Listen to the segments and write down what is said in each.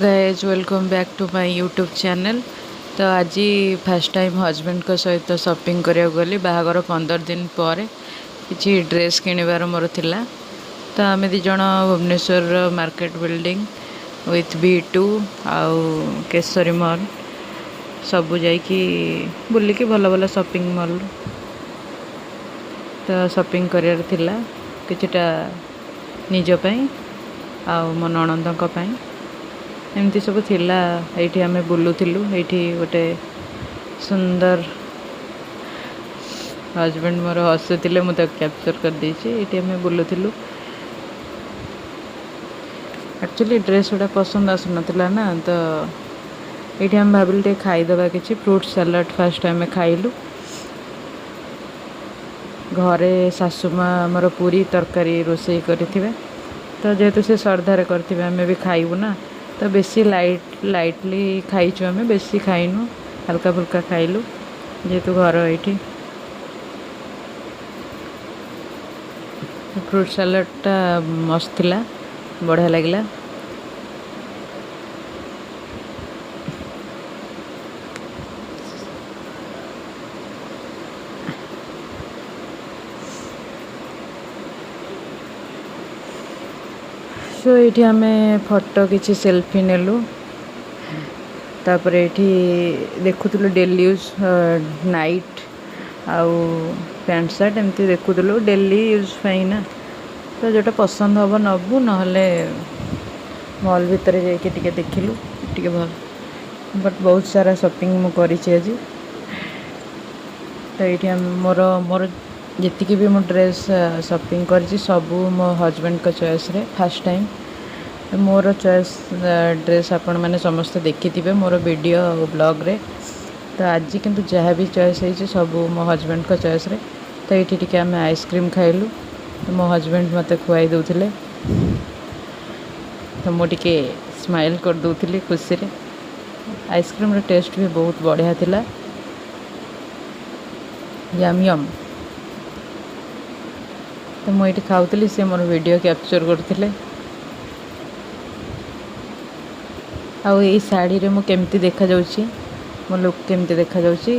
Guys, welcome back to my YouTube channel. ତ ଆଜି first time ହଜବେଣ୍ଡଙ୍କ ସହିତ ସପିଂ କରିବାକୁ ଗଲି ବାହାଘର 15 ଦିନ ପରେ। କିଛି ଡ୍ରେସ୍ କିଣିବାର ମୋର ଥିଲା। ତ ଆମେ ଦୁଇ ଜଣ ଭୁବନେଶ୍ୱରର ମାର୍କେଟ ବିଲ୍ଡିଂ ୱିଥ୍ V2 ଆଉ କେଶରୀ ମଲ୍ ସବୁ ଯାଇକି ବୁଲିକି, ଭଲ ଭଲ ସପିଂ ମଲ୍ ତ ସପିଂ କରିବାର ଥିଲା, କିଛିଟା ନିଜ ପାଇଁ ଆଉ ମୋ ନଣନ୍ଦଙ୍କ ପାଇଁ, ଏମିତି ସବୁ ଥିଲା। ଏଇଠି ଆମେ ବୁଲୁଥିଲୁ। ଏଇଠି ଗୋଟେ ସୁନ୍ଦର ହଜବେଣ୍ଡ ମୋର ହସୁଥିଲେ, ମୁଁ ତାକୁ କ୍ୟାପଚର୍ କରିଦେଇଛି। ଏଇଠି ଆମେ ବୁଲୁଥିଲୁ। ଆକ୍ଚୁଆଲି ଡ୍ରେସ୍ ଗୁଡ଼ା ପସନ୍ଦ ଆସୁନଥିଲା ନା, ତ ଏଇଠି ଆମେ ଭାବିଲୁ ଟିକେ ଖାଇଦେବା କିଛି। ଫ୍ରୁଟ୍ ସାଲାଡ଼ ଫାଷ୍ଟ ଆମେ ଖାଇଲୁ। ଘରେ ଶାଶୁ ମା ଆମର ପୁରୀ ତରକାରୀ ରୋଷେଇ କରିଥିବେ, ତ ଯେହେତୁ ସେ ଶ୍ରଦ୍ଧାରେ କରିଥିବେ, ଆମେ ବି ଖାଇବୁ ନା। ତ ବେଶୀ ଲାଇଟଲି ଖାଇଛୁ ଆମେ, ବେଶୀ ଖାଇନୁ, ହାଲକା ଫୁଲକା ଖାଇଲୁ, ଯେହେତୁ ଘର ଏଇଠି। ଫ୍ରୁଟ୍ ସାଲାଡ଼ଟା ମସ୍ତ ଥିଲା, ବଢ଼ିଆ ଲାଗିଲା। ସୋ ଏଇଠି ଆମେ ଫଟୋ କିଛି ସେଲଫି ନେଲୁ। ତାପରେ ଏଇଠି ଦେଖୁଥିଲୁ ଡେଲି ୟୁଜ୍ ନାଇଟ୍ ଆଉ ପ୍ୟାଣ୍ଟ ସାର୍ଟ ଏମିତି ଦେଖୁଥିଲୁ ଡେଲି ୟୁଜ୍ ପାଇଁ ନା। ତ ଯେଉଁଟା ପସନ୍ଦ ହେବ ନେବୁ, ନହେଲେ ମଲ୍ ଭିତରେ ଯାଇକି ଟିକେ ଦେଖିଲୁ ଟିକେ ଭଲ। ବଟ୍ ବହୁତ ସାରା ସପିଂ ମୁଁ କରିଛି ଆଜି। ତ ଏଇଠି ଆମେ ମୋର ମୋର ଯେତିକି ବି ମୁଁ ଡ୍ରେସ୍ ସପିଂ କରିଛି, ସବୁ ମୋ ହଜବେଣ୍ଡଙ୍କ ଚଏସ୍ରେ। ଫାର୍ଷ୍ଟ ଟାଇମ୍ ମୋର ଚଏସ୍ ଡ୍ରେସ୍ ଆପଣମାନେ ସମସ୍ତେ ଦେଖିଥିବେ ମୋର ଭିଡ଼ିଓ ଆଉ ବ୍ଲଗ୍ରେ। ତ ଆଜି କିନ୍ତୁ ଯାହା ବି ଚଏସ୍ ହେଇଛି, ସବୁ ମୋ ହଜବେଣ୍ଡଙ୍କ ଚଏସ୍ରେ। ତ ଏଇଠି ଟିକେ ଆମେ ଆଇସ୍କ୍ରିମ୍ ଖାଇଲୁ। ତ ମୋ ହଜବେଣ୍ଡ ମୋତେ ଖୁଆଇ ଦେଉଥିଲେ, ତ ମୁଁ ଟିକେ ସ୍ମାଇଲ୍ କରିଦେଉଥିଲି ଖୁସିରେ। ଆଇସ୍କ୍ରିମ୍ର ଟେଷ୍ଟ ବି ବହୁତ ବଢ଼ିଆ ଥିଲା, ୟମ୍ ୟମ୍। ତ ମୁଁ ଏଇଠି ଖାଉଥିଲି, ସେ ମୋର ଭିଡ଼ିଓ କ୍ୟାପଚର୍ କରୁଥିଲେ। ଆଉ ଏଇ ଶାଢ଼ୀରେ ମୁଁ କେମିତି ଦେଖାଯାଉଛି, ମୋ ଲୁକ୍ କେମିତି ଦେଖାଯାଉଛି,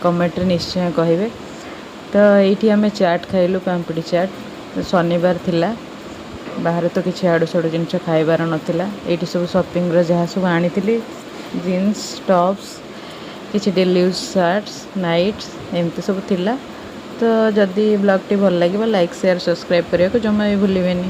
କମେଣ୍ଟରେ ନିଶ୍ଚୟ କହିବେ। ତ ଏଇଠି ଆମେ ଚାଟ୍ ଖାଇଲୁ, ପାମ୍ପୁଡ଼ି ଚାଟ୍। ଶନିବାର ଥିଲା, ବାହାରେ ତ କିଛି ଆଡ଼ୁ ସାଡ଼ୁ ଜିନିଷ ଖାଇବାର ନଥିଲା। ଏଇଠି ସବୁ ସପିଂର ଯାହା ସବୁ ଆଣିଥିଲି, ଜିନ୍ସ, ଟପ୍ସ, କିଛି ଡେଲି ୟୁଜ୍ ସାର୍ଟସ୍, ନାଇଟ୍ସ, ଏମିତି ସବୁ ଥିଲା। ତ ଯଦି ବ୍ଲଗ୍ଟି ଭଲ ଲାଗିବ, ଲାଇକ୍, ସେୟାର, ସବସ୍କ୍ରାଇବ୍ କରିବାକୁ ଜମା ବି ଭୁଲିବେନି।